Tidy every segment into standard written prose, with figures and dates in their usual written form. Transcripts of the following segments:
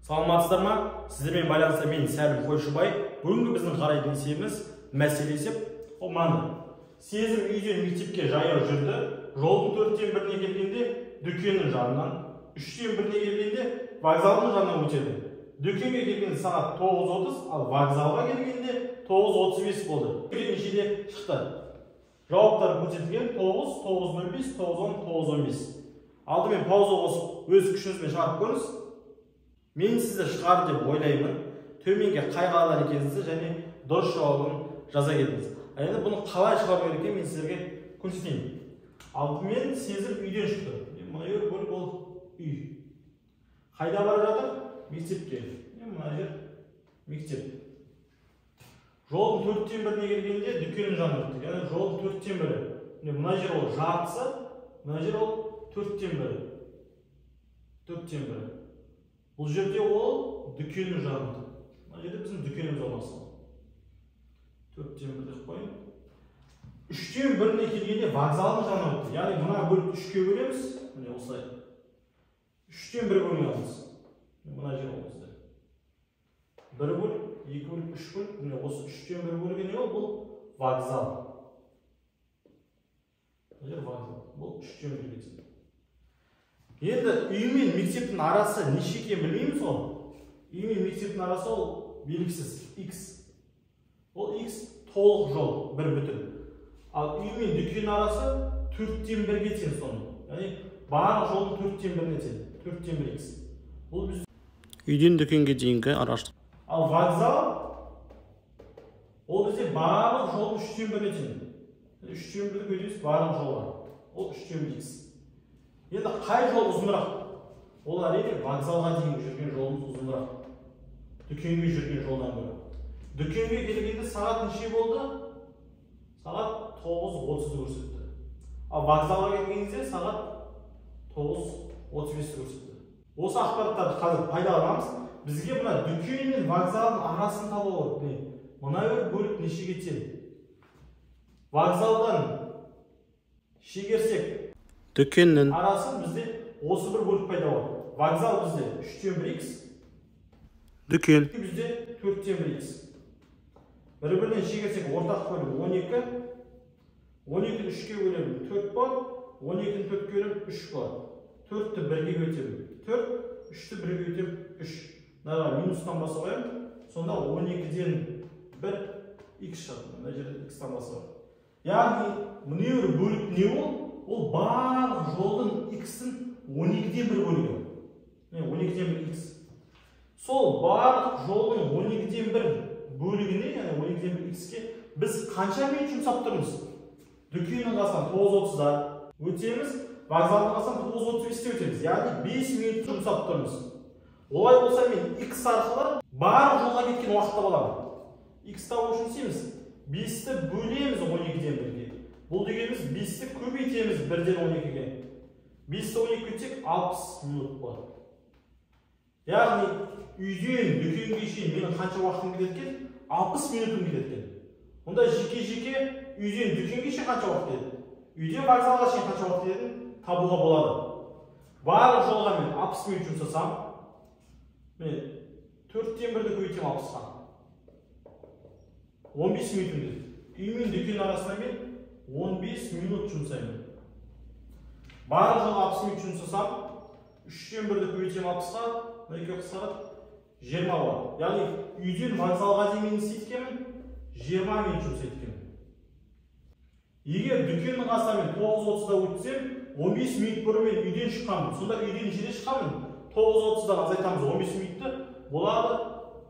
Саламатсыздар ма? Сіздермен байланыста мен Сәлім Қойшыбай. Бүгінгі біздің қарайтын есебіміз мәселе есеп. Ол мынандай. Сезім үйден мектепке жаяу жүрді. Жолдың 1/4-іне келгенде дүкеннің жанынан, 1/3-іне келгенде вокзалдың жанынан өтеді. Дүкенге келгенде сағат 9:30, ал вокзалға келгенде 9:35 болды. Дүкен нешеде шықты? Жауаптар көрсетілген 9, 9:05, 9:10, 9:15. Алдымен пауза қосып өз күшіңізбен шығарып көріңіз. Мен сізді шығар деп ойлаймын. Төменге қай қаладан екеніңізді және дұрыс жауабын жаза кетіңіз. Енді бұны қалай шығару керек екенін мен сіздерге көрсетейін. Алдымен Сезім үйден шықты. Мына жер бөлік ол үй. Қайда бара жатыр? Мектепке. Мына жер мектеп. Жолдың 1/4-іне келгенде дүкеннің жанына өтті. Яғни жолдың 1/4-і. Мына жер ол жартысы, мына жер ол 1/4. 1/4. Бұл жерде ол дүкеннің жанында. Мына жерде біздің дүкеніміз орналасқан. 1/4 деп қояйын. 1/3-іне келгенде вокзалдың жанына өтті. Яғни мына бөлікті 3-ке бөлеміз. Міне осылай. 1/3 бөліп аламыз. Мына жер ол бізде. 1 бөлік, 2 бөлік, 3 бөлік. Міне осы 1/3 бөлігі не ол? Бұл вокзал. Мына жер вокзал. Бұл 1/3-ге тең. Енді үй мен мектептің арасы неше екенін білмейміз ғой. Үй мен мектептің арасы ол белгісіз, x. Ол x толық жол, бір бүтін. Ал үй мен дүкен арасы 1/4-ге тең соның. Яғни барлық жолдың 1/4-іне тең. 1/4 x. Бұл біз үйден дүкенге дейінгі арашықтық. Ал вокзал ол бізде барлық жолдың 1/3-іне тең. 1/3-ді көбейтеміз барлық жолға. Ол 1/3 x. Енді қай жол ұзынырақ? Ол әрине вокзалға дейін жүрген жолымыз ұзынырақ. Дүкенге жүрген жолдан гөрі. Дүкенге келгенде сағат неше болды? Сағат 9:30-ды көрсетті. Ал вокзалға келгенде сағат 9:35-ті көрсетті. Осы ақпараттарды қазір пайдаланамыз. Бізге мына дүкен мен вокзалдың арасын табу керек. Мына бір бөлік нешеге тең? Вокзалдан шегерсек дүкеннің арасын бізде осы бір бөлік пайда болады. Вокзал бізде 1/3 x, дүкен бізде 1/4 x. Бір-бірінен шегерсек ортақ бөлік 12. 12-ні 3-ке бөлемін 4 болады, 12-ні 4-ке бөлемін 3 болады. 4-ті 1-ге көбейтемін 4, 3-ті 1-ге көбейтемін 3. Мынаға минустан баса қоямын. Сонда 12-ден 1 x шығады. Мына жерде x таңбасы бар. Яғни мына бір бөлік не ол? Ол барлық жолдың x-ін 1/12 бөлігі. Міне 1/12 x. Сол барлық жолдың 1/12 бөлігіне, яғни 1/12 x-ке біз қанша минут жұмсап тұрмыз? Дүкеннің қасынан 9:30-да өтеміз, вокзалдың қасынан 9:35-те өтеміз. Яғни 5 минут жұмсап тұрмыз. Олай болса мен x арқылы барлық жолға кеткен уақытты таба аламын. X табу үшін істейміз. 5-ті бөлеміз 1/12-ге. Бұл дегеніміз 5-ті көбейтеміз 1-ден 12-ге. 5-ті 12-ге көбейтсек 60 минут болады. Яғни үйден дүкенге шейін менің қанша уақытым кетеді екен? 60 минутым кетеді екен. Онда жеке-жеке үйден дүкенге шейін қанша уақыт кетеді? Үйден вокзалға шейін қанша уақыт кететінін табуға болады. Барлық жолға мен 60 минут жұмсасам, міне 1/4-ді көбейтемін 60-қа. 15 минутым кетеді. Үй мен дүкен арасына мен 15 минут жұмсаймын. Барлық жолға 60 минут жұмсасам, 1/3-ді көбейтемін 60-қа, мына екеуі қысқарады, 20 болады. Яғни үйден вокзалға дейін мен не істейді екенмін? 20 минут жұмсайды екенмін. Егер дүкеннің қасынан мен 9:30-да өтсем, 15 минут бұрын мен үйден шыққанмын. Сонда үйден нешеде шыққанмын? 9:30-дан азайтамыз 15 минутты, болады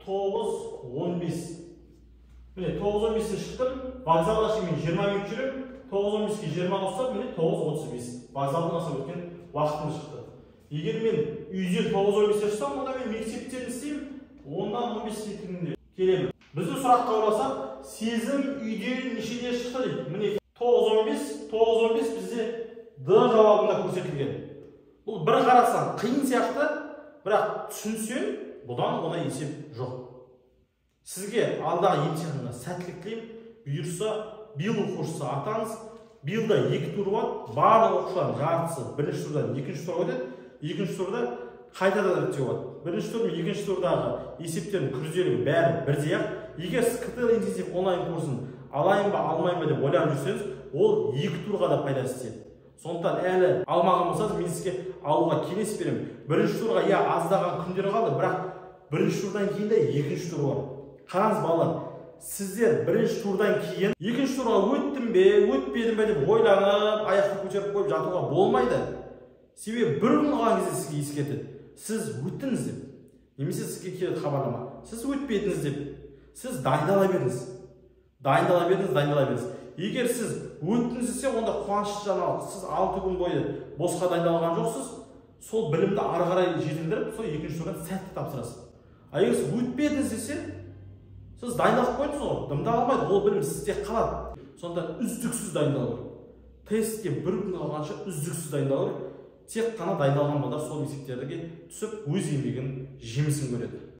9:15. Міне 9:15-те шықтым, вокзалға шейін мен 20 минут жүремін. 9:15-ке 20 қоссам, міне 9:35. Вокзалдың қасынан өткен уақытым шықты. Егер мен үйден 9:15-те шықсам, онда мен мектептен істеймін, 10-дан 15 кеткенде келемін. Біздің сұраққа оралсақ, Сезім үйден нешеде шықты дейді. Міне 9:15, 9:15 бізде Д жауабында көрсетілген. Бұл бір қарасаң қиын сияқты, бірақ түсінсең, бұдан оңай есеп жоқ. Сізге алдағы емтиханға сәттілік тілеймін. Бұйырса, биыл оқушысы атаңыз. Биыл да 2 тур болады. Барлық оқушылардың жартысы бірінші турдан екінші турға өтеді. Екінші турда қайтадан іріктеу болады. Бірінші тур мен екінші турдағы есептердің күрделілігі бәрі бірдей ақ. Егер сіз КТЛ интенсив онлайн курсын алайын ба, алмайын ба деп ойланып жүрсеңіз, ол екі турға да пайдасы тиеді. Сондықтан әлі алмаған болсаңыз, мен сізге алуға кеңес беремін. Бірінші турға иә аздаған күндер қалды, бірақ бірінші турдан кейін де екінші тур бар. Қараңыз балалар, сіздер бірінші турдан кейін екінші турға өттім бе, өтпедім бе деп ойланып, аяқты көтеріп қойып жатуға болмайды. Себебі бір күн қалған кезде сізге ескертеді, сіз өттіңіз деп, немесе сізге келеді хабарлама, сіз өтпедіңіз деп. Сіз дайындала беріңіз, дайындала беріңіз, дайындала беріңіз. Егер сіз өттіңіз десе, онда қуанышты жаңалық, сіз 6 күн бойы босқа дайындалған жоқсыз, сол білімді ары қарай жетілдіріп, сол екінші турдан сәтті тапсырасыз. А егер сіз өтпедіңіз десе, сіз дайындалып қойдыңыз ғой, дымда қалмайды, ол білім сізде қалады. Сондықтан үздіксіз дайындалу керек. Тестке бір күн қалғанша үздіксіз дайындалу керек. Тек қана дайындалған балдар сол есептерге түсіп, өз еңбегінің жемісін көреді.